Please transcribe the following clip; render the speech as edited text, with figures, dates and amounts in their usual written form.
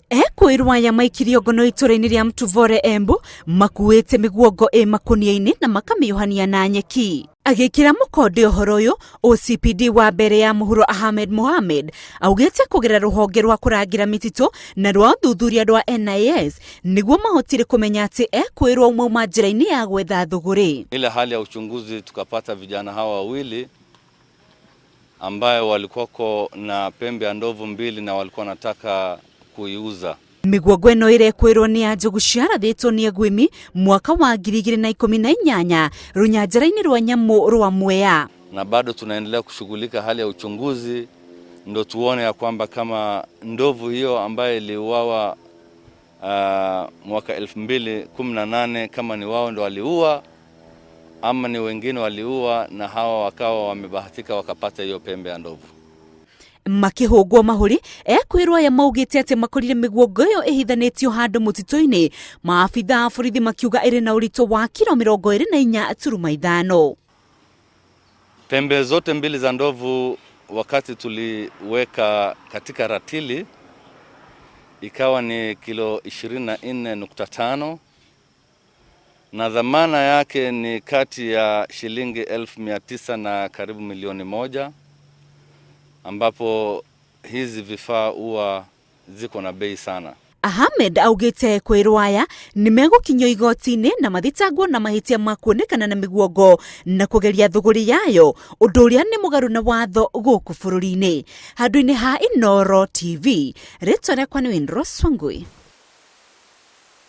Ekwĩrwo aya maikirio ngono itũra-inĩ rĩa Mtuvore Embu makuĩte mĩguongo ĩ makũnia-inĩ na makamĩohania na nyeki. Agĩkĩra mũkonde ũhoro ũyũ, OCPD wa mbere ya mũhuro Ahmed Mohamed augĩte kũgerera rũhonge rwa kũrangĩra mĩtitũ na rwa ũthuthuria rwa NIS nĩguo mahotire kũmenya atĩ ekwĩrwo mauma njĩra-inĩ ya gwetha thũgũrĩ. Ile hali ya uchunguzi tukapata vijana hawa wawili ambayo walikuwako na pembe ya ndovu mbili na walikuwa wanataka kuiuza. Mĩguongo ĩno ĩrekwĩrwo nĩ ya njogu ciarathĩtwo nĩ aguĩmi mwaka wa 2018 rũnyanjara-inĩ rwa nyamũ rwa Mwea. Na bado tunaendelea kushughulika hali ya uchunguzi ndo tuone ya kwamba kama ndovu hiyo ambayo iliuawa mwaka 2018 kama ni wao ndo waliua ama ni wengine waliua na hawa wakawa wamebahatika wakapata hiyo pembe ya ndovu. Makĩhũngwo mahũri, ekwĩrwo aya maugĩte atĩ makorire mĩguongo ĩyo ĩhithanĩtio handũ mũtitũ-inĩ, maabitha a borithi makiuga ĩrĩ na ũritũ wa kiro 24.5. Pembe zote mbili za ndovu wakati tuliweka katika ratili ikawa ni kilo 24.5 na dhamana yake ni kati ya shilingi 900,000 na karibu milioni 1, ambapo hizi vifaa huwa ziko na bei sana. Ahmed augĩte kwĩrwo aya nĩ megũkinyio igoti-inĩ na mathitangwo na mahĩtia ma kuonekana na mĩguongo na kũgeria thũgũrĩ yayo, ũndũ ũrĩa nĩ mũgarũ na watho gũkũ bũrũri-inĩ. Handũ-inĩ ha Inooro TV, rĩtwa rĩakwa nĩ Winrose Wangui.